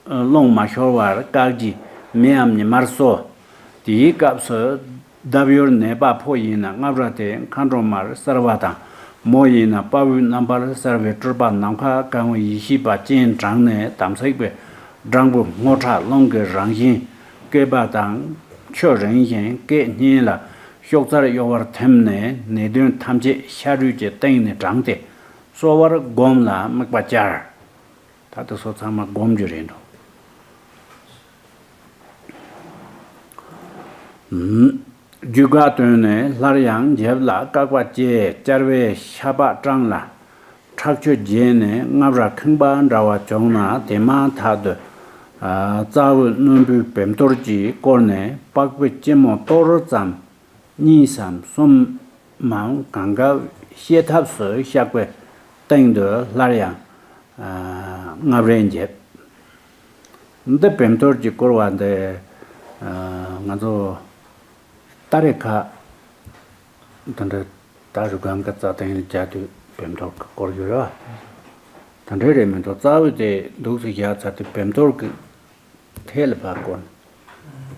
རླུང་མ་ཤོར་བར་བཀག་རྗེས་མེའམ་ཉི་མར་གསོ། དེའི་སྐབས་སུ་གདབ་ཡུལ་ནད་པ་ཕོ་ཡིན་ན་སྔ་རོལ་དེ་མཁའ་འགྲོ་མར་གསལ་བ་དང་། མོ་ཡིན་ན་དཔའ་བོའི་རྣམ་པར་གསལ་བའི་སྤྲུལ་པ་ནམ་མཁའ་གང་བའི་ཡེ་ཤེས་པ་སྤྱན་དྲངས་ནས་དམ་ཚིག་པའི་སྦྲང་བུ་སྔོ་ཁྲག་རླུང་གི་རང་བཞིན་སྐེད་པ་དང་། ཆུ་རིང་ཞིང་སྐད་སྙན་ལ་གཤོག་རྩལ་གཡོ་བར་ཐིམ་ནས་ནད་གདོན་ཐམས་ཅད་ཤ་རུས་ཀྱི་སྟེང་ནས་དྲངས་ཏེ་གསོ་བར་སྒོམ་ལ་དམིགས་པ་བཅར། ད་ལྟ་སོ་ཚང་མ་སྒོམ་རྒྱུ་རེད་འགྲོ། རྒྱུད་བཀའ་བཏོན་ནས་སླར་ཡང་འཇེབ་ལ་བཀག་པ་བཅས་བཅར་བས་ཤ་པགས་སྐྲངས་ལ་ཁྲག་ཆུ་རྒྱས་ནས་སྔར་བར་ཁེངས་པ་འདྲ་བ་བྱུང་ན་དེ་མ་ཐག་ཏུ་རྩ་བའི་རྣོན་པོའི་བེམ་གཏོར་གྱིས་བསྐོར་ནས་པགས་པའི་སྐྱི་མོ་གཏོར་ཙམ། གཉིས་སམ་གསུམ་མམ་གང་ག་ཤེས་ཐབས་སུ་བཤགས་པའི་སྟེང་དུ་སླར་ཡང་སྔར་རེ་འཇེབ། འདི་བེམ་གཏོར་གྱིས་བསྐོར་བ་འདི་ང་ཚོ་ད་རེས་ཁ་དེ་འདྲ་ད་རུ་གང་ག་རྩ་སྟེང་ལ་བརྒྱབ་དུས་བེམ་གཏོར་གྱིས་བསྐོར་ཡོད་ར། དེ་འདྲ་རེད་མི་འདུག་རྩ་བའི་དེ་འདུག་སེ་བཞག་ཚར་དུས་བེམ་གཏོར་གྱིས་ ཐད་ལ་ཕར་བསྐོར།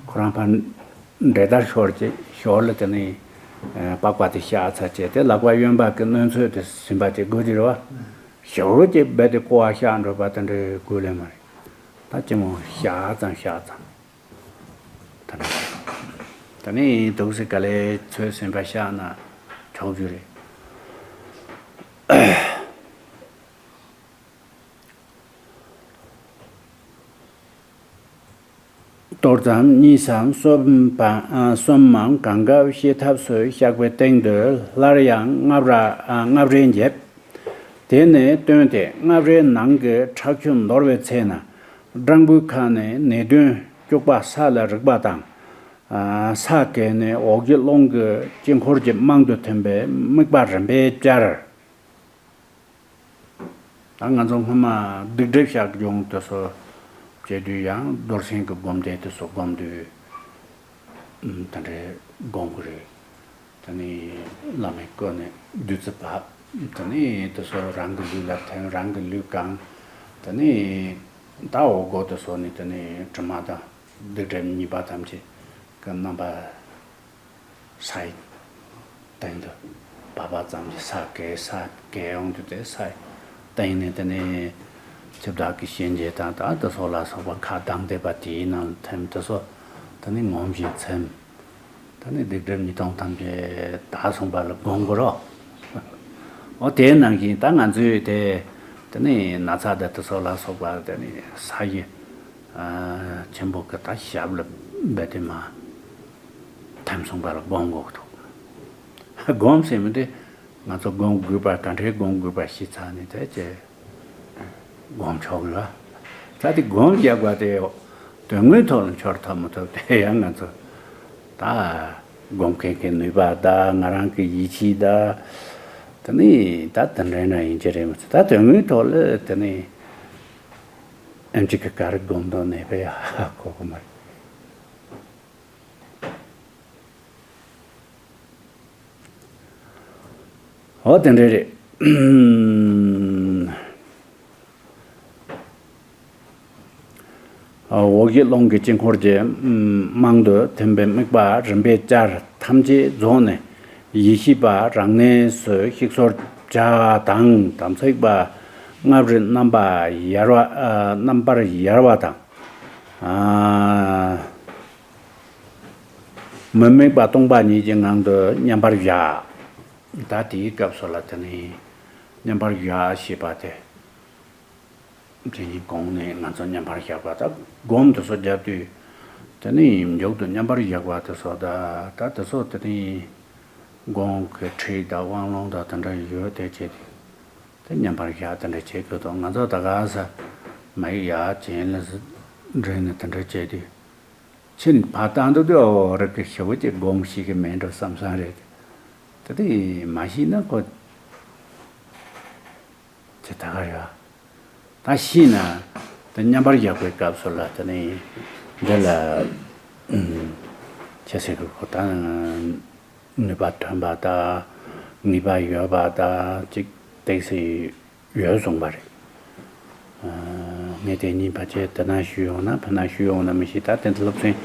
ཁོ་རང་ཕར་འདྲེ་ལྟར་ཤོར་བྱས་ཞོར་ལ་དེ་ནས་པགས་པ་དེ་བཤགས་ཚར་བྱས་ཏེ་ལག་པ་གཡོན་པ་གི་གནོན་ཚོད་དེ་ཟིན་པ་དེ་དགོས་ཀྱི་རེད་བ། ཞོར་གྱི་རྦད་དེ་ཀོ་བ་བཤགས་འགྲོ་བ་དེ་འདྲའི་དགོས་ལེ་མ་རེད། ད་ཅི་མོ་བཤགས་ཙམ་བཤགས་ཙམ། ད་ནི་ད་ནི་དུག་སེ་ག་ལེ་ཚོད་ཟིན་པ་བཤགས་ན་ཆོག་རྒྱུ་རེད། གཏོར་ཙམ་གཉིས་སམ་གསུམ་པ་གསུམ་མམ་གང་གབ་ཤེས་ཐབས་སུ་བཤགས་པའི་སྟེང་དུ་སླར་ཡང་སྔགས་ར་སྔགས་རེ་འགྱེད། དེ་ནས་བཏོན་ཏེ་སྔགས་རེའི་ནང་གི་ཁྲག་ཆུ་འདོར་བའི་ཚེ་ན། སྦྲང་བུའི་ཁ་ནས་ནད་གདོན་སྐྱུག་པ་ས་ལ་རིག་པ་དང་། ས་གས་ནས་འོག་གི་རླུང་གི་དཀྱིལ་འཁོར་གྱི་རྨང་དུ་ཐིམ་པའི་དམིགས་པ་རིམ་པས་བསྐྱར། ད་ང་ཚོ་སྔོན་མ་སྡིག་སྒྲིབ་བཤགས་སྦྱོང་དེ་ཚོ་བྱེད་དུས་ཡང་རྡོར་སེམས་ཀྱི་སྒོམ་བཟླས་དེ་ཚོ་སྒོམ་དུས་དེ་འདྲའི་སྒོམ་དགོས་རེད། དེ་ནས་བླ་མའི་སྐུ་ནས་བདུད་རྩི་བབས། དེ་ནས་དེ་ཚོ་རང་གི་ལུས་ལ་ཐོན། རང་གི་ལུས་གང་། དེ་ནས་ད་འོག་སྒོ་དེ་ཚོ་ནས་དེ་ནས་དྲི་མ་དང་སྡིག་སྒྲིབ་ཉེས་པ་ཐམས་ཅད་ཀྱི་རྣམ་པ་སའི་སྟེང་དུ་བབས་པ་ཙམ་གྱིས་ས་གས། ས་གས་ཡོང་དུས་དེ་སའི་སྟེང་ནས་དེ་ནས་ཆིབས་བདག་གི་གཤིན་རྗེ་དང་ད་ལྟ་སོགས་ལ་སོགས་པ་ཁ་གདངས་བསྡད་པ་དེའི་ནང་ལ་ཐིམ། དེ་ཚོ་དེ་ནས་ངོམས་ཤིང་ཚིམ། དེ་ནས་སྡིག་སྒྲིབ་ཉེས་ལྟུང་ཐམས་ཅད་དག་སོང་བ་ལ་སྒོམ་དགོས་རོ། འོ་དེའི་ནང་བཞིན་ད་ང་ཚོས་དེ་དེ་ནས་ན་ཚ་དང་དེ་ཚོ་ལ་སོགས་པ་དེ་ནས་ས་གཞི་ཆེན་པོ་གི་ད་ཞབས་ལ་རྦད་དེ་མར་ཐིམ་སོང་བ་ལ་སྒོམ་དགོས་འདུག་སྒོམ་ཟེར་མི་དེ་ང་ཚོ་སྒོམ་དགོས་པ་ག་འདྲའི་སྒོམ་དགོས་པ་ཤེས་ཚར་ནས་དེ་ཅེ་སྒོམ་ཆོག་ལ། ད་དེ་སྒོམ་རྒྱག་པ་དེ་དོན་དངོས་ཐོག་ལ་འཆོར་ཐུབ་མི་ཐུབ་དེ་ཡང་ང་ཚོ་ད་སྒོམ་མཁན་གྱི་ནུས་པ་དང་ང་རང་གི་ཡིད་ཆེས་དང་། དེ་ནས་ད་དེ་འདྲ་ན་ཡིན་གྱི་རེད་མི་ཚོ། ད་དོན་དངོས་ཐོག་ལ་དེ་ནས་ཨེམ་ཆི་གི་ག་རེ་སྒོམ་དང་ནས་པས་ཧ་གོ་གི་མ་རེད། འོ་དེ་འདྲ་རེད། འོག་གི་རླུང་གི་དཀྱིལ་འཁོར་གྱི་རྨང་དུ་ཐིམ་པའི་དམིགས་པ་རིམ་པས་བསྐྱར། ཐམས་ཅད་རྫོགས་ནས་ཡེ་ཤེས་པ་རང་གནས་སུ་གཤེགས་སོར་བྱ་དང་། དམ་ཚིག་པ་སྔགས་རིག་རྣམ་པ་ཡལ་བ། རྣམ་པར་ཡལ་བ་དང་། མི་དམིགས་པ་སྟོང་པ་ཉིད་ཀྱི་ངང་དུ་མཉམ་པར་བཞག་ད་དེའི་སྐབས་སུ་ལ་དེ་ནི་མཉམ་པར་བཞག་ཞེས་པ་དེ། དེ་ནི་གོང་ནས་ང་ཚོ་མཉམ་པར་བཞག་པ་དང་སྒོམ་དེ་ཚོ་རྒྱབ་དུས། དེ་ནི་མཇུག་ཏུ་མཉམ་པར་བཞག་པ་དེ་ཚོ་ད་ད་དེ་ཚོ་དེ་ནི་སྒོམ་གྱི་ཁྲིད་དང་དབང་ལུང་དང་དེ་འདྲ་ཡོད་དེ་བྱས་ཏེ། དེ་མཉམ་པར་བཞག་དེ་འདྲ་བྱེད་དགོས་དང་། ང་ཚོ་ད་ག་ས་མ་ཡིག་ཡར་བྱིན་ལ་འདྲེན་ནས་དེ་འདྲ་བྱས་དུས། ཕྱིན་ཕར་བཏང་དུས་དུ་འོ་རིག་གི་ཞེ་བོ་ཅིག་སྒོམ་ཤེས་ཀྱི་མེད་འགྲོ་བསམ་བསམ་རེད། དེ་དེ་མ་ཤེས་ན་ཁོ་ཅི་ད་ག་རེད་བ། ད་ཤེས་ན་དེ་མཉམ་པར་བཞག་པའི་སྐབས་སུ་ལ་དེ་ནི་འདི་ལ་ཅི་ཟེར་གི་ཁོ་ད་ནུས་པ་ཐོན་པ་དང་ངེས་པ་ཡོད་པ་དང་ཅིག་ཏོག་ཙམ་ཡོད་གསུངས་པ་རེད། ངས་དེ་གཉིས་ཕལ་ཆེར་དེ་ན་ཞུས་ཡོང་ན་ཕ་ན་ཞུས་ཡོང་ན་མི་ཤེས། ད་དེ་འདྲ་སློབ་ཚན་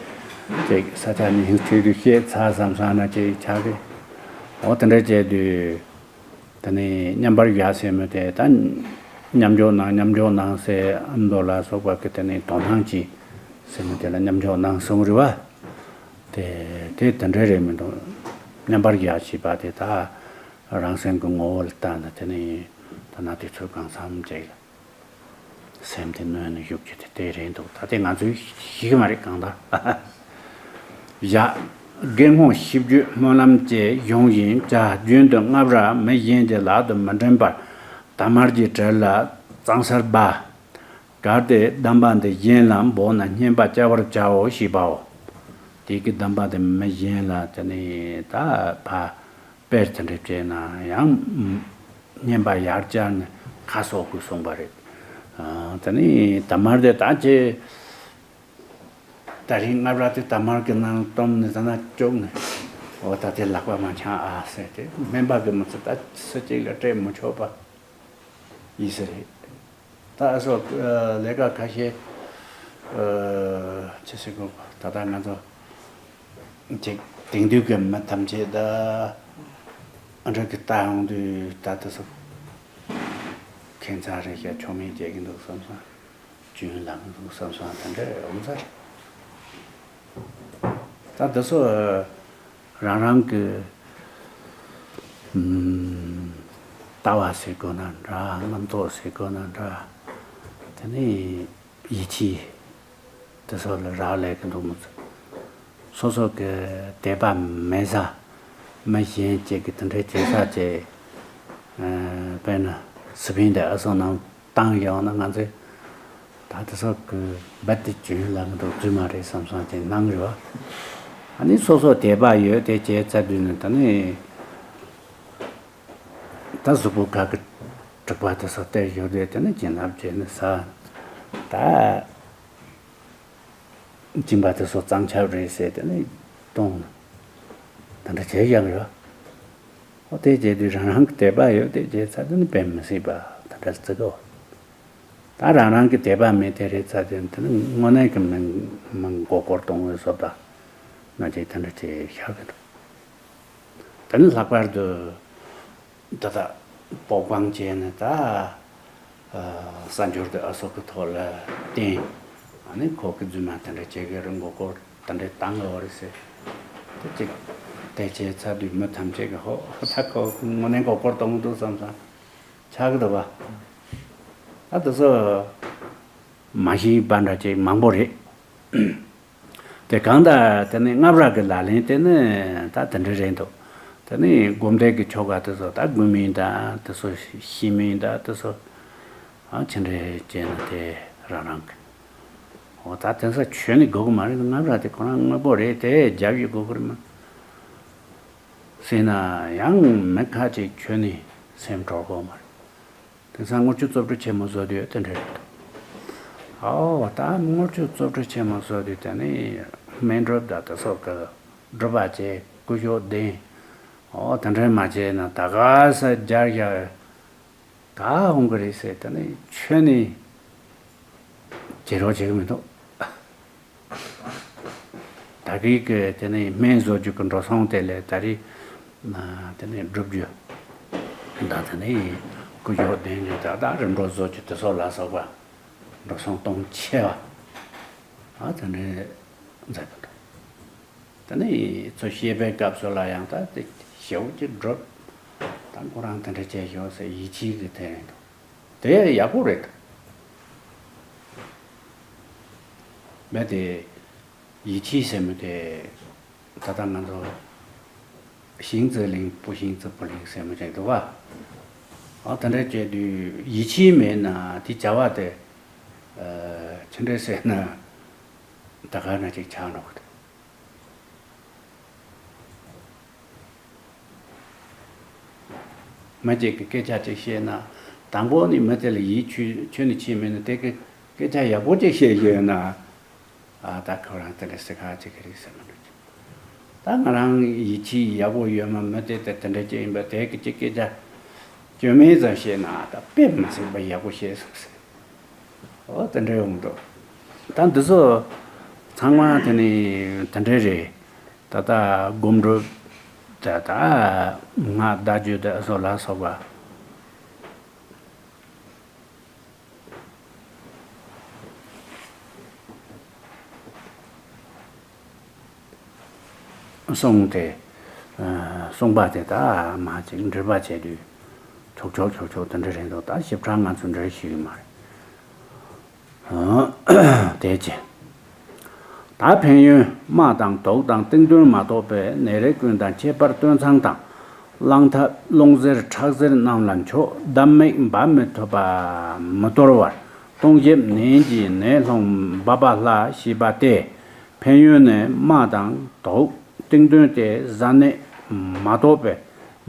ཅིག་ས་ཆ་ནས་ཧིན་སི་ཊི་ཊི་ཊུ་ཤེས་ཚར་བསམ་བསམ་ན་ཅིག་ཆགས་གི། འོ་དེ་འདྲ་བྱས་དུས་དེ་ནས་མཉམ་པར་བཞག་ཟེར་མི་དེ་ད་མཉམ་འཇོག་གནང་མཉམ་འཇོག་གནང་ཟེར་ཨ་མདོ་ལ་སོགས་པ་གི་དེ་ནས་དོ་སྣང་གྱིས་ཟེར་མི་དེ་ལ་མཉམ་འཇོག་གནང་གསུངས་རེད་བ། དེ་དེ་དེ་འདྲ་རེད་མི་འདུག་མཉམ་པར་བཞག་ཞེས་པ་དེ་ད། རང་སེམས་ཀྱི་ངོ་བོ་ལ་བལྟས་ན་དེ་ནི་ད་ནང་དུས་ཚོད་གང་འཚམ་ཅིག་ལ་སེམས་དེ་གནོན་ནས་བཞུགས་རྒྱུ་དེ་དེ་རེད་འདུག་ད་དེ་ང་ཚོས་ཤེས་ཀྱི་མ་རེད་གང་ལྟར། བཞག་དགེ་སློང་བཞི་བརྒྱུད་སྨོན་ལམ་བཅས་གཞུང་བཞིན་བྱ། རྒྱུན་དུ་སྔར་བར་མི་གཞན་གྱི་ལག་ཏུ་མི་འགྲིམ་པར། དར་དམར་གྱི་དྲིལ་ལ་གཙང་སར་སྦ། གལ་ཏེ་གདམས་པ་འདི་གཞན་ལ་འབོགས་ན་བསྙེན་པ་བཅའ་བར་བྱའོ་ཞེས་པའོ། དེ་གི་གདམས་པ་འདི་མི་གཞན་ལ་དེ་ནི་ད་ཕ། དཔེར་དེ་འདྲ་བྱས་ན་ཡང་། བསྙེན་པ་ཡར་བཅར་ནས་ཁ་གསོ་དགོས་གསུངས་པ་རེད། ཨ། དེ་ནས་དར་དམར་དེ་ད་ཅི། དེ་རིང་སྔ་དྲོ་དེ་དར་དམར་གྱི་ནང་བཏུམས་ནས་ད་ན་བཅུག་ནས། འོ་ད་དེ་ལག་པ་མ་འཆང་ཨ་ཟེར་ཏེ་སྨན་པ་གི་མི་ཚེ་ད་སུ་གཅིག་ལ་སྤྲད་མི་ཆོག་པ། ཡིན་ས་རེད། ད་ཨ་སོགས་ལས་ཀ་ཁ་ཤས་ ཨ། ཅི་ཟེར་དགོས། ད་ལྟ་ང་ཚོ་ཅིག་དེང་དུས་ཀྱི་མི་ཐམས་ཅད་ད་ཨ་འདྲ་གི་ལྟ་ཡོང་དུས། ད་ལྟ་སོ་ཁྱད་མཚར་རེད་ཤག་ཆོ་མེད་སྐྱེ་གི་འདུག་བསམ་སོང་། རྒྱུན་ལ་གི་འདུག་བསམ་སོང་། དེ་འདྲ་ཡོང་ས་རེད། ད་འདི་ཚོ་རང་རང་གི་ཨམ། ལྟ་བ་ཟེར་དགོས་ན་འདྲ། རྣམ་རྟོག་ཟེར་དགོས་ན་འདྲ། དེ་ནས་ཡིད་ཆེས་དེ་ཚོ་ལ་རག་ལས་ཀྱི་འདུག་མི་ཚོ། སོ་སོ་གི་དད་པ་མེད་ས། མི་གཞན་གཅིག་གི་དེ་འདྲའི་བྱེད་ས་ཅིག་ཨ། དཔེར་ན་སི་པན་དེ་ཨ་སོ་ནང་བཏང་ཡོང་ན། ང་ཚོས་ད་དེ་ཚོ་གི་རྦད་དེ་རྒྱུན་ལ་གི་འདུག་རྫུན་མ་རེད་བསམ་བསམ་ཅིག་སྣང་རེད་བ། ཨ་ནི་སོ་སོ་དད་པ་ཡོད་དེ་བྱས་ཚར་དུས་ནི། ད་ནི་ད་གཟུགས་པོ་ཁ་གི་དྲེག་པ་དེ་ཚོ་སྟེར་ཡོད་དེ། དེ་ནི་བྱིན་རླབས་བྱས་ནི་ས་ད་སྦྱིན་པ་དེ་ཚོ་གཙང་ཆབ་རེད་ཟེར། དེ་ནི་གཏོང་། ད་འདྲ་བྱས་ཡང་རེད་བ། ཨོ། དེ་བྱས་དུས་རང་རང་གི་དད་པ་ཡོད་དེ་བྱས་ཚར་དུས་ནི་དཔེ་མི་སྲིད་པ་དེ་འདྲ་བརྩི་གོ། ད་རང་རང་གི་དད་པ་མེད་དེ་རེད་ཚར་དུས་ནི། དེ་ནི་དངོས་གནས་ཀྱི་མི་མི་མགོ་སྐོར་གཏོང་བའི་བཟོ་ལྟ་ན་ཅིག་དེ་འདྲ་བྱས་བཞག་གི་འདུག་དེ་ནི་ལྷག་པར་དུ་ད་ལྟ་སྤོབས་སྤང་བྱས་ནས་ད་ཨ། གསར་འབྱོར་དེ་ཨ་སོ་གི་ཐོག་ལ་བརྟེན། ཨ་ནི་ཁོ་གི་རྫུན་མ་དེ་འདྲ་བྱེད་ཀྱི་རེད། མགོ་སྐོར་དེ་འདྲ་བཏང་ཡོད་རེད་ཟེར། དེ་གཅིག་དེ་བྱས་ཚར་དུས་མི་ཐམས་ཅད་ཀྱིས། ཧོ། ད་ཁོ་དངོས་གནས་མགོ་སྐོར་གཏོང་གི་འདུག་བསམ་བསམ་ཆགས་ཀྱི་འདུག་བ། ད་དེ་ཚོ་མ་ཤེས་པ་འདྲ་ཅིག་མང་པོ་རེད། དེ་གང་ལྟར་དེ་ནི་སྔ་བར་གྱི་ལག་ལེན་དེ་ནི་ད་དེ་འདྲ་རེད་འདུག་དེ་ནི་སྒོམ་བཟླས་ཀྱི་ཆོ་ག་དེ་ཚོ། ད་དགུན་མིན་དང་དེ་ཚོ། ཤིང་མིན་དང་དེ་ཚོ། ཨ། ཅི་འདྲ་བྱས་ན་དེ་རང་རང་གི། འོ། ད་དེང་སང་ཁྱོན་ནས་དགོས་ཀྱི་མ་རེད། སྔ་བར་དེ་ཁོ་རང་དངོས་པོ་རེད། དེ་རྒྱབ་ཡོད་དགོས་ཀྱི་རེད་མ་ཟེར་ན་ཡང་མི་ཁ་ཅིག་ཁྱོན་ནས་སེམས་འཕྲོག་གོ་མ་རེད། དེང་སང་དངུལ་ཆུ་བཙོ་བཀྲུ་ཆེན་མོ་བཟོ་དུས་དེ་འདྲ་རེད། ཨོ། ད་དངུལ་ཆུ་བཙོ་བཀྲུ་ཆེན་མོ་བཟོ་དུས་དེ་ནི་སྨན་སྒྲུབ་དང་དེ་ཚོ་གི་སྒྲུབ་པ་བྱས། སྐུ་ཞབས་བདེན། ཨོ། དེ་འདྲ་མ་བྱས་ན་ད་ག་ས་རྒྱར་ཡ་ད་འོང་གི་རེད་ཟེར། དེ་ནི་ཁྱོན་ནས་བྱེད་རོགས་བྱེད་ཀྱི་མི་འདུག་ད་གིན་གྱི་དེ་ནས་སྨན་བཟོ་རྒྱུ་གི་འགྲོ་སོང་དེ་ལས་ད་རེས་དེ་ནས་སྒྲུབ་རྒྱུ་དང་། དེ་ནས་སྐུ་ཞབས་བདེན་རྒྱུ་དང་། ད་རིམ་གྲོ་བཟོ་རྒྱུ་དེ་ཚོ་ལ་སོགས་པ་འགྲོ་སོང་གཏོང་ཆེ་བ། ཨ། དེ་འདྲ་མཛད་པ་འདུག་དེ་ནས་ཚོ་བཤད་པའི་སྐབས་སུ་ལ་ཡང་ད་དེ་ཞེ་པོ་ཅིག་སྒྲུབ། ད་ཁོ་རང་དེ་འདྲ་བྱས་ཤོག་ཟེར་ཡིད་ཆེས་ཀྱི་དེ་རེད་འདུག་དེ་ཡག་པོ་རེད། མེད་དེ། ཡིད་ཆེས་ཟེར་མི་དེ་ད་ལྟ་ང་ཚོ་ཞིང་རྩི་གླིང་བུ། ཞིང་རྩི་བུ་གླིང་ཟེར་མི་ཅིག་འདུག་བ། ཨ། དེ་འདྲ་བྱས་དུས་ཡིད་ཆེས་མེད་ན་དེ་བྱ་བ་དེ་ཨ། ཅི་འདྲ་ཟེར་ན་ད་ག་ནང་བཞིན་ཆགས་འགྲོ་གི་འདུག་མི་གཅིག་གིས་སྐད་ཆ་ཅིག་བཤད་ན། དང་པོ་ནས་མི་དེ་ལ་ཡིད་ཆེས་ཁྱོན་ནས་ཆེས་མེད་ན། དེ་གིས་སྐད་ཆ་ཡག་པོ་ཅིག་བཤད་ཡོད་ན། ཨ། ད་ཁོ་རང་དེ་འདྲ་ཟེར་ཁ་ཅིག་གི་རེད་ཟེར་མི་འདུག་ད་ང་རང་ཡིད་ཆེས་ཡག་པོ་ཡོད་མ། མི་དེ་དེ་དེ་འདྲ་ཅིག་ཡིན་པ། དེ་གིས་ཅིག་སྐད་ཆ་སྐྱོན་མེད་ཙམ་བཤད་ན་ད་དཔེ་མི་སྲིད་པ་ཡག་པོ་བཤད་སོང་ཟེར། འོ། དེ་འདྲ་ཡོང་འདུག་ད་འདི་ཚོ་ཚང་མ་དེ་ནི་དེ་འདྲ་རེད། ད་ལྟ་སྒོམ་སྒྲུབ་ད་ལྟ་སྔགས་བཟླ་རྒྱུ་དེ་ཚོ་ལ་སོགས་པ་གསུངས་ཏེ། ཨ། གསུངས་པ་དེ་ད་མ་ཅིག་འགྲེལ་པ་བྱས་དུས་ཆོག་ཆོག་ཆོག་ཆོག་དེ་འདྲ་རེད་འདུག་ད་ཞིབ་ཕྲ་ང་ཚོ་འགྲེལ་ཤེས་ཀྱི་མ་རེད། དེ་ཅི། ད་ཕན་ཡོན་སྨྲ་དང་དོགས་དང་གཏིང་དོན་མ་གཏོགས་པའི་ནད་རིགས་ཀུན་དང་ཁྱད་པར་སྟོན་ཚང་དང་། གླང་ཐབས་རླུང་གཟེར་ཁྲག་གཟེར་རྣམས་ལ་མཆོག་སྡམ་མིག་འབབ་མི་ཐུབ་པ་མི་དོར་བར། ལྟུང་བཤགས་ནན་གྱིས་ནད་སློང་འབབ་པ་ལ་ཞེས་པ་སྟེ། ཕན་ཡོན་ནི་སྨྲ་དང་དོགས། གཏིང་དོན་ཏེ་གཟའ་ནད་མ་གཏོགས་པའི་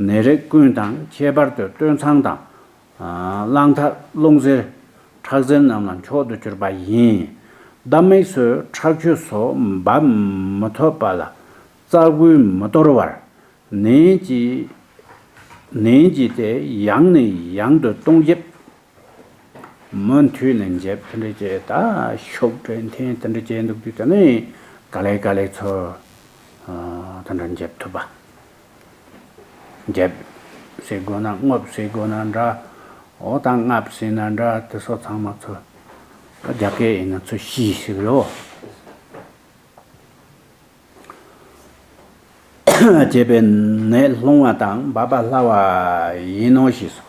ནད་རིགས་ཀུན་དང་ཁྱད་པར་དུ་སྟོན་ཚང་དང་། གླང་ཐབས་རླུང་གཟེར་ཁྲག་གཟེར་རྣམས་ལ་མཆོག་ཏུ་གྱུར་པ་ཡིན། སྡམ་མིག་སོགས་ཁྲག་ཆུ་སོགས་འབབ་མི་ཐུབ་པ་ལ་རྩ་འགུལ་མི་དོར་བར། ནན་གྱིས་ནན་གྱིས་ཏེ་ཡང་ནས་ཡང་དུ་ལྟུང་བཤགས་ མུ་མཐུད་ནས་འཇེབས་དེ་འདྲ་བྱས། ད་ཤུགས་དྲན་འཐེན་དེ་འདྲ་བྱས་འདུག་དུས། དེ་ནས་ག་ལེ་ག་ལེ་ཚུར་དེ་འདྲ་འཇེབས་ཐུབ་པ། འཇེབས་ཟེར་དགོས་ན། རྔུབ་ཟེར་དགོས་ན་འདྲ། འོ་ད་རྔབ་ཟེར་ན་འདྲ། དེ་ཚོ་ཚང་མ་ཚུར། རྒྱ་སྐད་ཡིན་ན་ཚུར་ཤི་ཟེར་གི་རེད། བྱས་པས་ནད་སློང་བ་དང་འབབ་པ་སླ་བ་ཡིན་ནོ་ཞེས་སོ།